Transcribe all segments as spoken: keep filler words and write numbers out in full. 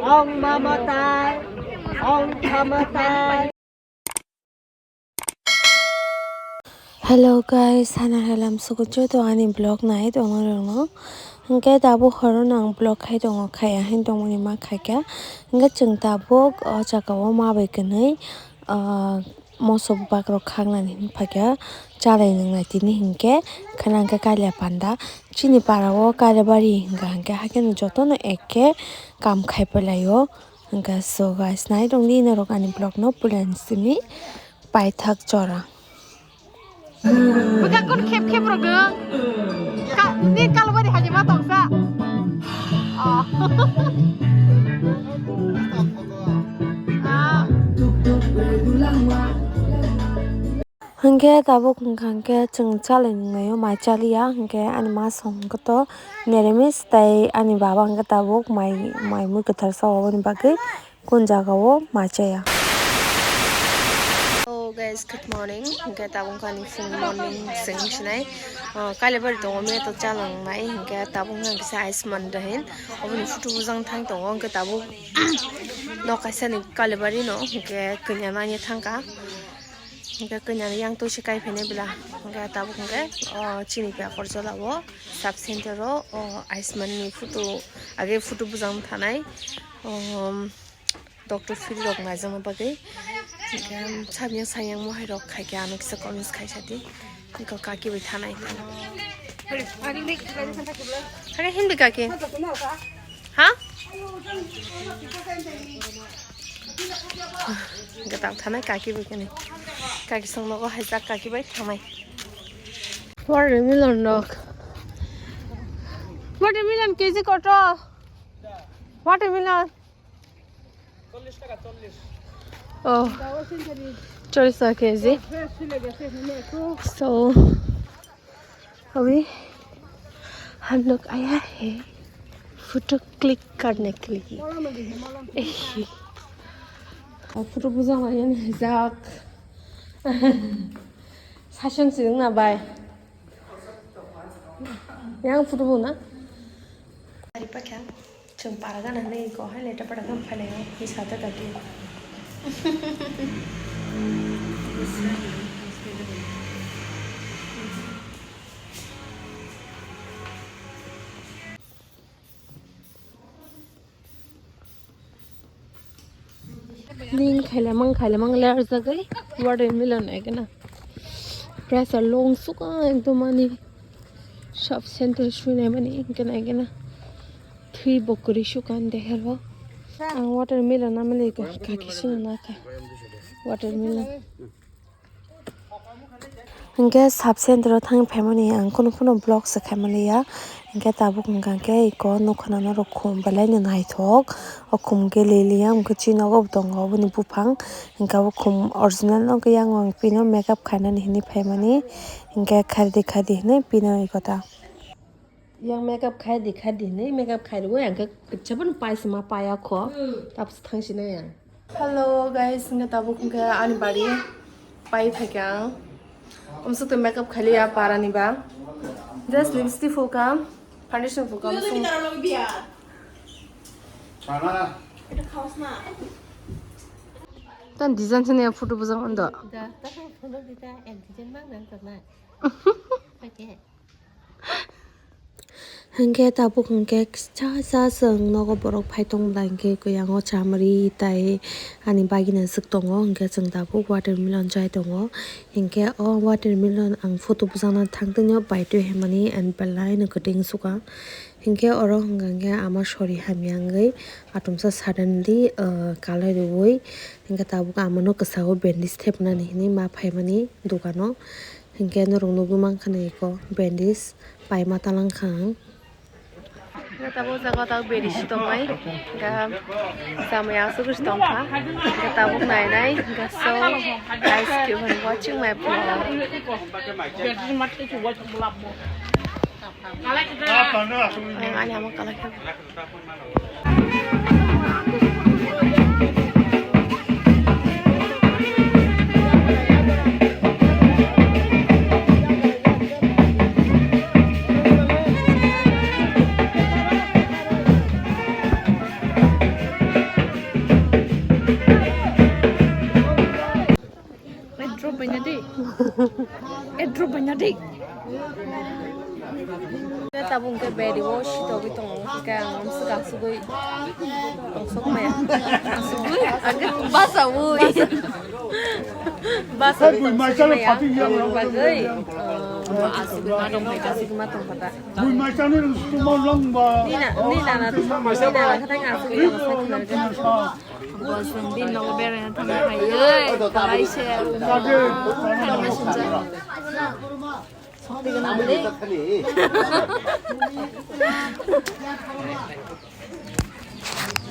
Ong mama tai, ong mama tai. Hello guys, hana halam sukucho to ani vlog nai to ngorongno. Hingke tabuk horo nang vlog khai tongo, khaya hin tongmani ma khaikha. Hingke chwng tabuk o jaga o ma bai kwnwi, ah, moso bak rok khangnani hin phaikha, chalai nwngnai tini hinkhe khwnang khe kalia panda. Chini para o Kalibari hinka hinkhe hakhe no jotono ekke kam khai pailaio. Hinkhe so guys, nai tongdi norok ani vlog no puila ni simi paithak jora. Bwkha kun khep khep rok no. Ka, ni Kalibari hajima tongsa. Oh. Ah. Hingke tabuk hingka hingke chwng chalai nungnaio mai chaliya, hingke ani ma song hingke to nirimis tei ani baba hingke tabuk mai, mai mui kwthar sa oboni bagwi kun jaga o mai chaya. Hello guys, good morning. Hingke tabuk ani full morning sing sinai. Ah, Kalibari tongo me to chalang nai hingke tabuk hingke kisa Ayushman dahin. Oboni photo bujang thang tongo hingke tabuk nok kaisa ni Kalibari no hingke kanya nani thangka. Hingke kanya yang to se kai phene bela. Hingke tabuk hingke, o, chini pia korjala o sub center o, o, Ayushman ni photo, age photo bujang thanai. O, doctor free rok naijakna bagwi. Hingke, samya sayang mohai rok khai khe ano kisa convince khai sadi. Hingke kaki bai thanai. Hare hindi kaki. Ha? Gatang thanai kaki bai kani. Kaki song nogo haijak kaki bai thanai. Watermelon nok. Watermelon K G koto? Watermelon. Oh, chollish taka K G. So, अभी हम लोग आया है photo click करने के लिए। Photo bujang lainani jak. Sasang sirung na bai. Yang photo bu na. Ari pakya. Chwng para gana hinwi go hai leta pada gam phailai o, hi sa ta dagi. Ning khaile mang khaile mang ler jagwi watermelon ekena. Pressure long suka ekdom ani sub center sui nai mani ekena ekena. Thwi bo kwrwi suka ani dehero. Ang watermelon amali ko kaki sini naka. Watermelon. Hingke sub center o thang phaimani ang kunu phano vlog se khaimaliya. Hingke tabuk hingka khe iko nukha nana rok khum belai no naithok. O khum khe liliya wngkhe chini nogo bo tongo oboni buphang. Hingke bo khum original no khe yang ang pino makeup khainani hinwi phaimani. Hingke khardi khardi hinwi pino iko ta. Yang makeup khai di, khai di hinwi makeup khai rwui ang khe kwchapano paisa ma paya kho. Tapos thang sino yang. Hello guys, hingke tabuk hingke ani bari pai phaikha ang. Amsuk to makeup khai liya para ni ba. Just lipstick phuka, foundation phuka, amsuk. Tan design sini photo bujang ando. Hingke tabuk hingke cha cha chwng nogo borok phai tong bwla hingke kuyang o chamri tai ani bagina swk tongo hingke chwng tabuk watermelon chai tongo hingke o watermelon ang photo bwchana thang tongno bai twi hwnmani and belai no kwtwi wng suka hingke oro hwnka hingke ama sori hamya wngwi atomsa suddenly kalai rwui hingke tabuk ama no kwchao bandage thepnani hinwi ma phaimani dukano. Hingke norok nugwi mankha na eko bandage paima talang kha ang. Tabuk jaga tabuk beri si tongnai, ga samaya aswk si tongkha, ga tabuk nainai, ga so guys, keep on watching my vlog. Ani ama kalai kha. Drop baina di. Eh, drop baina di. Tabuk hwnkhe bed o sitogwi tongo, hwnkhe ang swkang sugwi tongsok maya. Sugwi? Age basa ui. Basa ui tongsok maya. Bagwi, uh, asugwi ma tongphai, asugwi ma tongphata. Nina, nina, nina, nina, khathang asugwi tongsa khna. Bo chwng din nogo beraina thangna phaiwi, kalai se, thangna sinjak. Sokti gana bwlwi.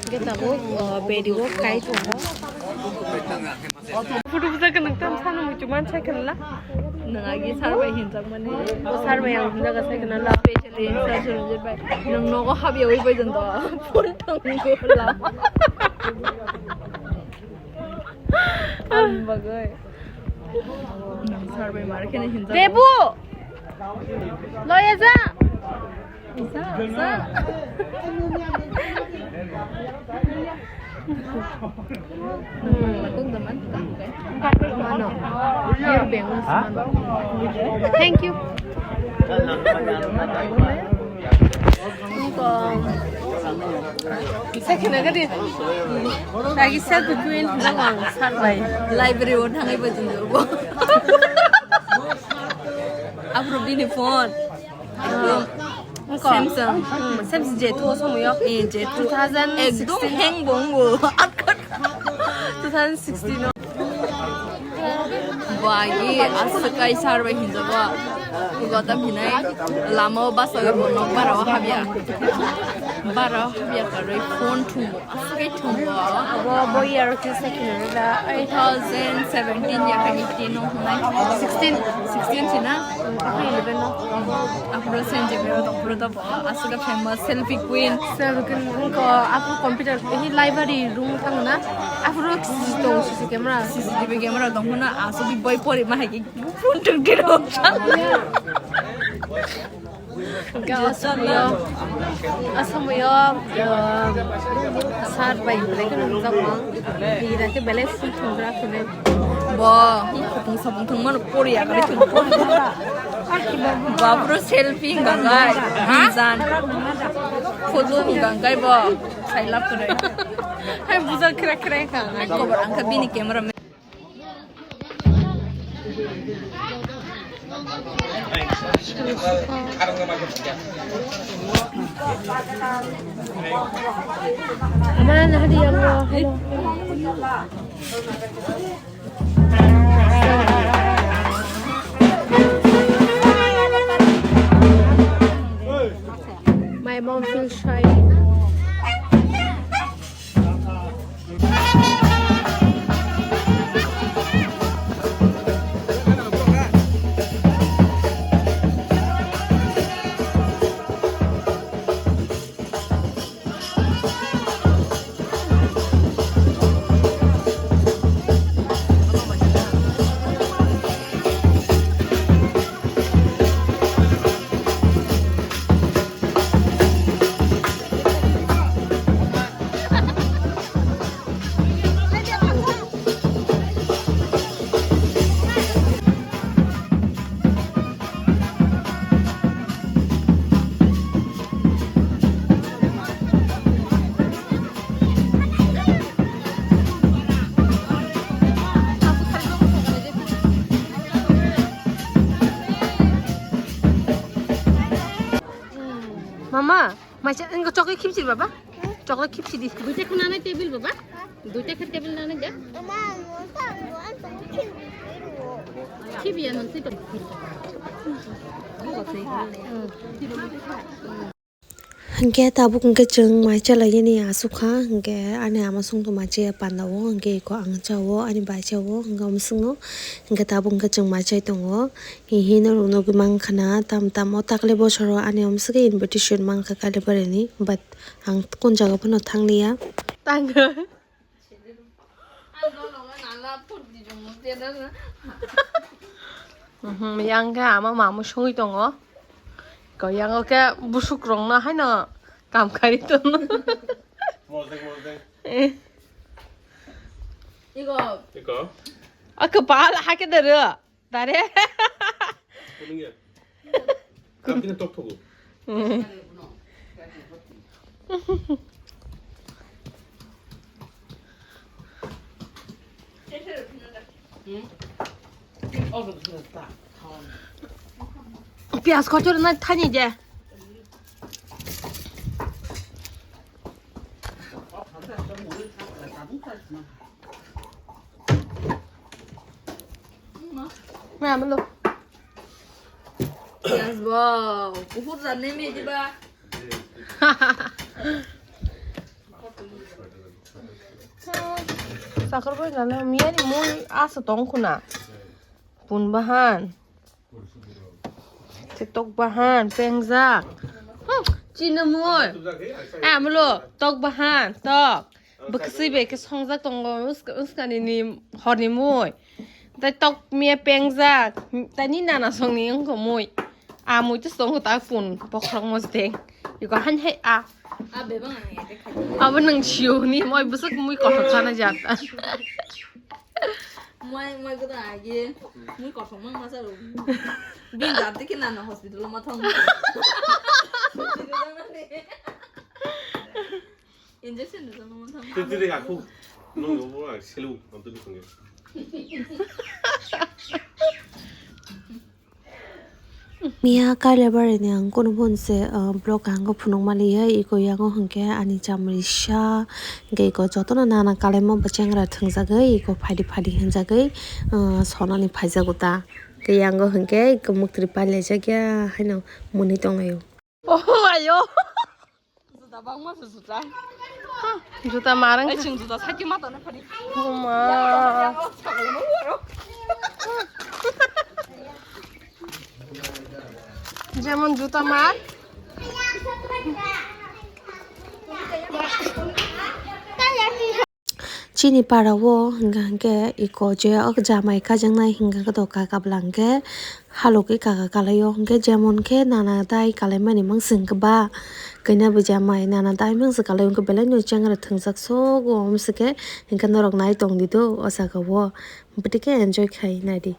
Hwnkhe tabuk, uh, bed o kai tongo. Photo bwsa kwrwng tam sano muchung man sai khna la. Nwng agi sir bai hinjak mani. Bo sir bai ang hinjak sai khna la. Specially sir Suranjit bai. Nwng nogo habyawi bai jang do. Phone tong go la. Ang bagwi. Nwng sir bai mar kheno hinjak. Debu! Loya ja! Sa, sa. Mano. Pure Bengali mano. Thank you. Second agadi. Lagi selfie queen. Lawang sir bai. Library o thangwi bai jingbo. Aphuru bini phone. Samsung. Hmm, Samsung J two o somoyo. Eh, J two. Two thousand sixteen. Ekdom hang bong bo. Two thousand sixteen o. Bo agi aswk kai sir bai hinjago. Gotam hinai lama o bus o bo nok bara o habya. Bara o habya karwi phone thung. Aswk thung bo. Bo, bo year khe second year da. Two thousand seventeen ya khe eighteen no hunai. Sixteen. Sixteen sina. Aphuru eleven no. Aphuru Saint Xavier o tongphuru to bo. Aswk famous selfie queen. Selfie queen ko aphuru computer hi library room thangna. Aphuru tong C C camera. C C T V camera tongphuna aswk boi pori ma hai khe phone thung tiro. Hwnkhe o somoyo, o somoyo, uh, sir bai belai kheno nukjakgo ang. Bini khe belai phone thwnggra kheno. Bo, khopung sapung thwngmano pori ya khe thwng. Bapro selfie hwnkha khe. Ha? Jan. Photo hwnkha khe bo. Sailap kwrwi. Hai bujak khra khra wngkha ang. Hai khobor ang khe bini camera man. My mom feels shy. Mama, maisa, engko chocolate khipsi baba? Chocolate khipsi di. Duita khe nanai table baba? Duita khe table nanai ja? Khibiya nang twi tong. Hingke tabuk hingke chwng mai chalaiyani asukha, hingke ani ama songtong mai chaya pandao, hingke eko ang chao, ani bai chao, hingke omo swngo, hingke tabuk hingke chwng mai chai tongo. Hihi norok nugwi mankha na, tam tam o takle bosoro ani omo swkhe invitation mankha Kailaibari ni, but ang kun jaga phano thangliya. Tangkha. Mhm, yang khe ama mamu songwi tongo. Ko yang khe busuk rokno haino kam khai tono. Mojek, mojek. Eh. Iko. Iko. Ake bal hake dere. Dare. Kuning ya? Tapi na tok tok. Piyaj kotor na thani je. Mami lo. Yes, wow. Kuhur jani mi diba. Sakar boy nana miyani mui asa tong khuna. Pun bahan. Tok bahan, pengjak. Hmm, chini mui. Eh, amlo, tok bahan, tok. Bwkasui bai khe songjak tongo, uska-, uskani ni horni mui. Tai tok miya pengjak, tai ni nana songni wngkha mui. A mui to songo ta pun, bokhorok mosdeng. Iko han hai a. A bebang ang ete khai. Abo nang sio ni, moi bwswk mui kothok sana jat. Mai, mai ko ta age. Mui kothok mang masa ro. Bin dap de ke nana hospital ma thang. Injection de ma thang. Titi de aku. Nung bo selu, antu di kongge. Miya Kailaibari ni ang kunu phone se, ah, vlog ang khe phunuk mani ya, iko yango hwnkhe ani chamri sa, hwnkhe iko jotono nana kalaima bo chengra thwngjagwi, iko phaidi phaidi hwnjagwi, ah, sonani phaijago ta. Hwnkhe yango hwnkhe iko muktri pailaijak ya haino mwnwi tonglaio. Oh, ayo. Juta bangma se juta. Juta marang. Ai, chwng juta saki ma tane phani. Oma. Jemon juta mar. Chini para o hingka hingke iko je o jamai kajaknai hingka khe to kaka bwla hingke halogwi kaka kalaio hingke jemon khe nana dai kalaimani mansing khe ba kanya bo jamai nana dai mansing kalaio hingke belai no chengra thwngjak sok o wng sike hingke norok nai tong di do o jaga o bwtwi khe enjoy khai nai di.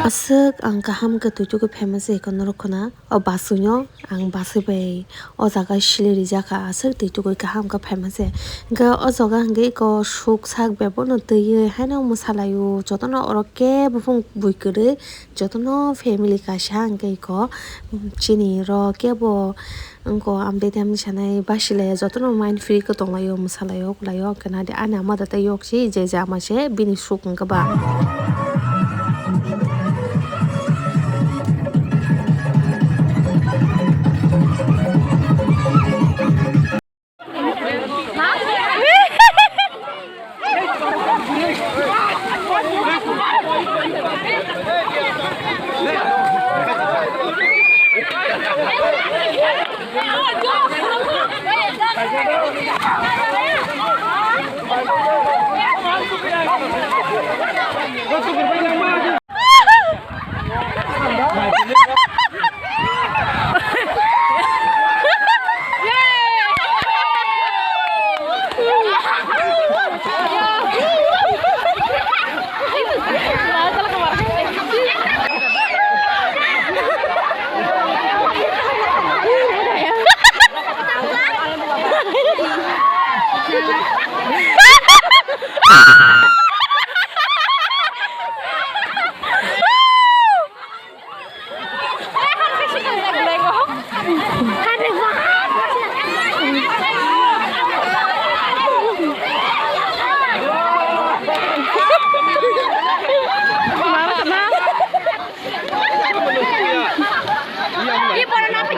Aswk ang kaham khe twi tugwi phaima se eko norok khna o bus-o no. Ang bus bai o jaga sili rijak kha, aswk twi tugwi kaham khe phaima se. Hwnkhe o jaga hwnkhe eko suk sak bebak no twiwi haino mwsalaio, jotono oro kebo phung bui kwrwi, jotono family kaisa hwnkhe eko chini oro kebo wngkha, ang bede hinwi sanai basilaiya, jotono mind free khe tonglaio, mwsalaio, kwlaio, hwnkhe nadi ani ama da tei yok si je je ama se bini suk hwnkhe ba.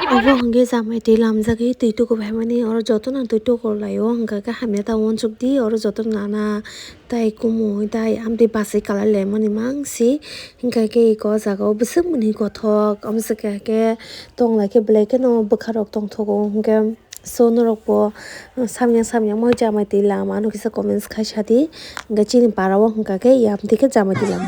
Abo hwnkhe jamai twi lamjagwi twi tuku phaimani, oro jotono twi tuku laio, hwnkha khe hamya ta uansukdi, oro jotono nana tai kumui tai amtwi bachai kalai laimani mangsi, hwnkha khe eko o jaga o bwswk mwnwi kothok, amswk khe tonglaikhe belai kheno bwkharok tongthogo, hwnkhe. So norok bo, uh, samyang samyang mo jamai twi lama ano kisa comments khai sadi. Hwnkhe chini para o hwnkha khe yam twi khe jamai twi lama.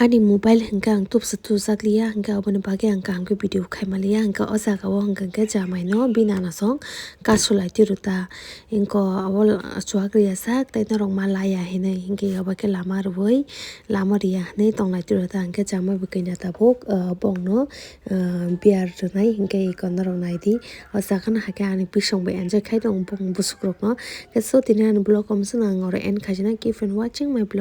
Ani mobile hwnkhe ang tubsa tubjak liya, hwnkhe aboni bagwi ang kaham khe video khaima liya, hwnkhe o jaga o hwnkhe khe jamai no bini anasong kasu lai twi rw ta, hwnkhe abo chuwak rwya sak tei norok ma laya hinwi, hwnkhe abo khe lama rwui lama rwya hinwi tong lai twi rw ta, hwnkhe jamai bo kanya tabuk, ah, bongno, ah, beer rwnai, hwnkhe eko norok nai di, o jaga no hai khe ani bising bai enjoy khai tongo bong bwswk rok no, hwnkhe so tini ani vlog o mswk ang oro end khai jana, keep on watching my vlog.